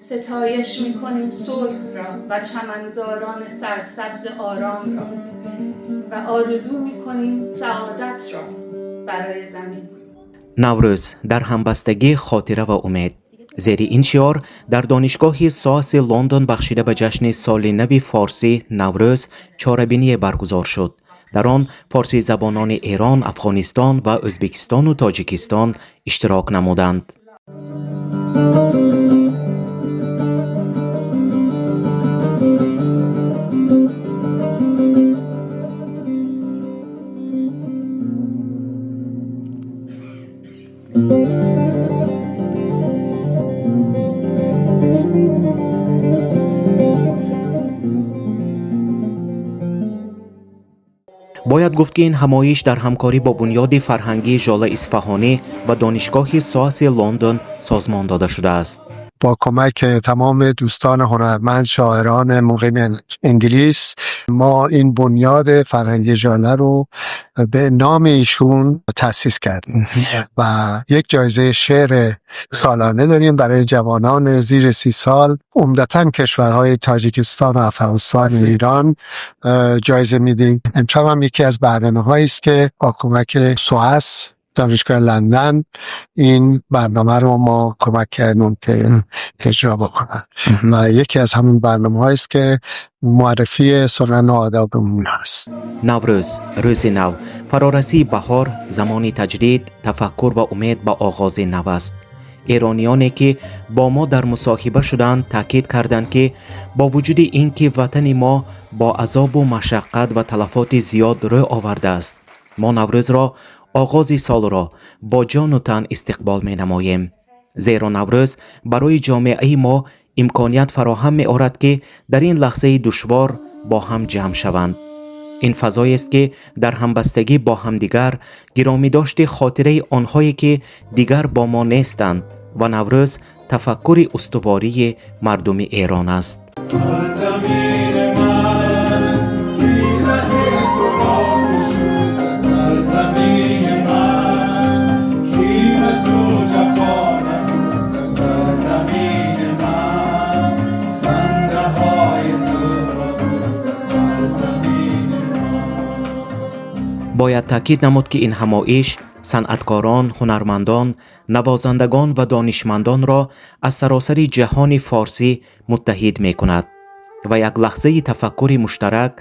ستایش میکنیم صلح را و چمنزاران سرسبز آرام را و آرزو میکنیم سعادت را برای زمین. Наврӯз дар ҳамбастагӣ, хотира ва умед. Зери ин шиор дар донишгоҳи СОАСи Лондон бахшида ба ҷашни соли нави форсӣ Наврӯз чорабиние баргузор шуд. Дар он форсизабонони Эрон, Афғонистон ва Ӯзбекистону Тоҷикистон иштирок намуданд. Бояд гуфт, ки ин ҳамоиш дар ҳамкорӣ бо Бунёди фарҳангии Жола Исфаҳонӣ ва донишгоҳи СОАСи Лондон созмон дода шудааст. با کمک تمام دوستان هنرمند، شاعران مقیم انگلیس، ما این بنیاد فرهنگی ژاله رو به نام ایشون تأسیس کردیم و یک جایزه شعر سالانه داریم برای جوانان زیر 30 سال. عمدتا کشورهای تاجیکستان و افغانستان و ایران جایزه میدیم. امشب هم یکی از برنامه است که با کمک SOAS دانشگاه لندن این برنامه رو ما کمک کردیم که اجرا بکنن و یکی از همون برنامه است که معرفی سنن و آدابمون هست. Наврӯз, рӯзи нав, фарорасии баҳор, замони таҷдид, тафаккур ва умед ба оғози нав аст. Эрониёне, ки бо мо дар мусоҳиба шуданд, таъкид карданд, ки бо вуҷуди ин ки ватани мо бо азобу машаққат ва талафоти зиёд рӯ овардааст, мо Наврӯзро, оғози солро бо ҷону тан истиқбол менамоем, зеро Наврӯз барои ҷомеаи мо имконият фароҳам меорад, ки дар ин лаҳзаи душвор бо ҳам ҷамъ шаванд. Ин фазоест, ки дар ҳамбастагӣ бо ҳамдигар гиромӣ дошти хотираи онҳое, ки дигар бо мо нестанд, ва Наврӯз тафаккури устувории мардуми Эрон аст. سرزمین من کی ره تو را گشوده؟ سرزمین من کی به تو جفا نموده؟ سرزمین من خنده های تو ربوده. سرزمین من Бояд таъкид намуд, ки ин ҳамоиш санъаткорон, ҳунармандон, навозандагон ва донишмандонро аз саросари ҷаҳони форсӣ муттаҳид мекунад ва як лаҳзаи тафаккури муштарак,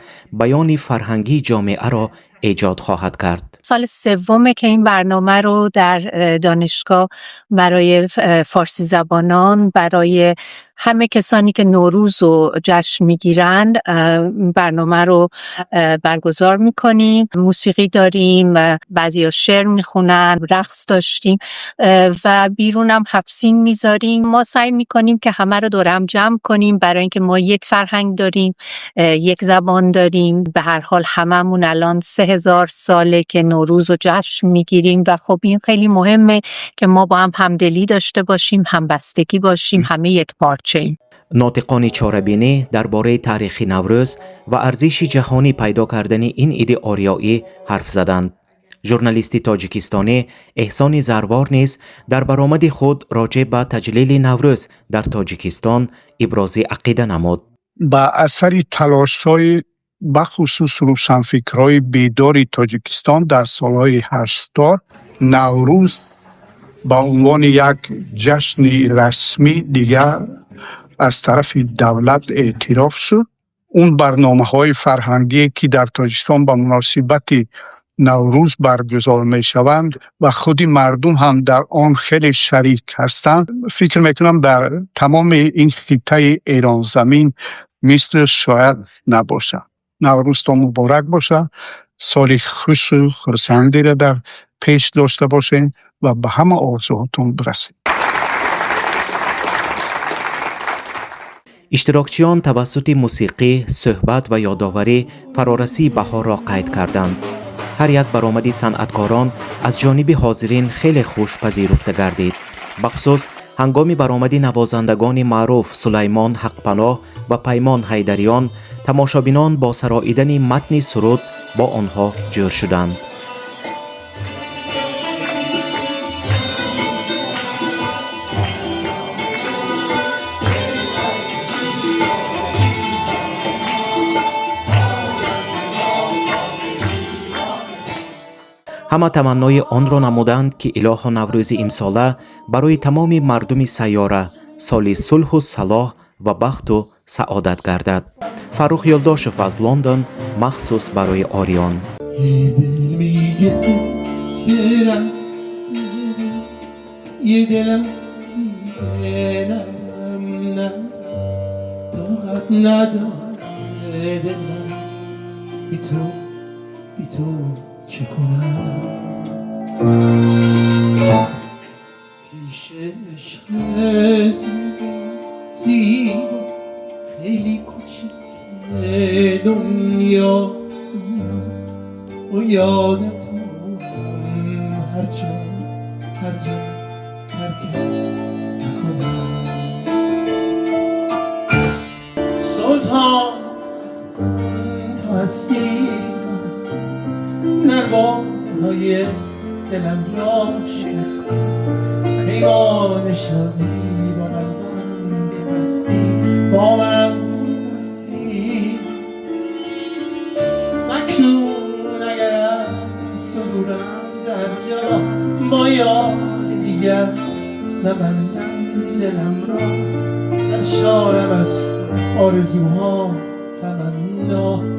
баёни фарҳангии ҷомеаро эҷод хоҳад кард. سال سومه که این برنامه رو در دانشگاه برای فارسی زبانان، برای همه کسانی که نوروز رو جشن میگیرن، برنامه رو برگزار میکنیم. موسیقی داریم، بعضیا شعر میخونن، رقص داشتیم و بیرونم هفت‌سین میذاریم. ما سعی میکنیم که همه رو دور هم جمع کنیم، برای اینکه ما یک فرهنگ داریم، یک زبان داریم. به هر حال هممون الان 3000 ساله که نوروز رو جشن میگیریم و خب این خیلی مهمه که ما با هم همدلی داشته باشیم، همبستگی باشیم، همه یک پارچه ایم. Нотиқони чорабинӣ дар бораи таърихи Наврӯз ва арзиши ҷаҳонӣ пайдо кардани ин иди ориёӣ ҳарф заданд. Журналисти тоҷикистонӣ Эҳсони Зарвор низ дар баромади худ роҷеъ ба таҷлили Наврӯз дар Тоҷикистон ибрози ақида намуд. Ба асари талошҳои бахусус рӯшанфикрҳои бедори Тоҷикистон дар солҳои 80 Наврӯз ба унвони як ҷашни расмӣ дигар аз тарафи давлат эътироф шуд. Он барномаҳои фарҳангие, ки дар Тоҷикистон ба муносибати Наврӯз баргузор мешаванд ва худи мардум ҳам дар он хеле шарик ҳастанд, фикр мекунам, дар тамоми ин хиттаи Эронзамин мислаш шояд набошад. Наврӯзтон муборак бошад, соли хушу хурсандиро дар пеш дошта бошед ва ба ҳама орзуҳотон бирасед. Иштирокчиён тавассути мусиқӣ, суҳбат ва ёдоварӣ фарорасии баҳорро қайд карданд. Ҳар як баромади санъаткорон аз ҷониби ҳозирин хеле хуш пазируфта гардид. Бахусус ҳангоми баромади навозандагони маъруф Сулаймон Ҳақпаноҳ ва Паймон Ҳайдариён тамошобинон бо сароидани матни суруд бо онҳо ҷӯр шуданд. Ҳама таманнои онро намуданд, ки илоҳо Наврӯзи имсола барои тамоми мардуми сайёра соли сулҳу салоҳ ва бахту саодат гардад. Фаррух Ёлдошев аз Лондон, махсус барои Ориён. یه دل میگه برم، یه دلم میگه نرم، نه طاقت نداره دلم بی تو، بی تو چه کنم؟ پیش عشق زیبا زیبا خیلی کوچیکه دنیا، دنیا و یاد تو هر جا، هر جا ترکت نکنم. سلطان تو هستی، تو هستی، های دلم را شکستی، پیمان شادی با قلبم که بستی، با من بستی. اکنون اگر از تو دورم ز هر جا، با یار دیگر نبندم دلم را. سرشارم از آرزوها، تمنا.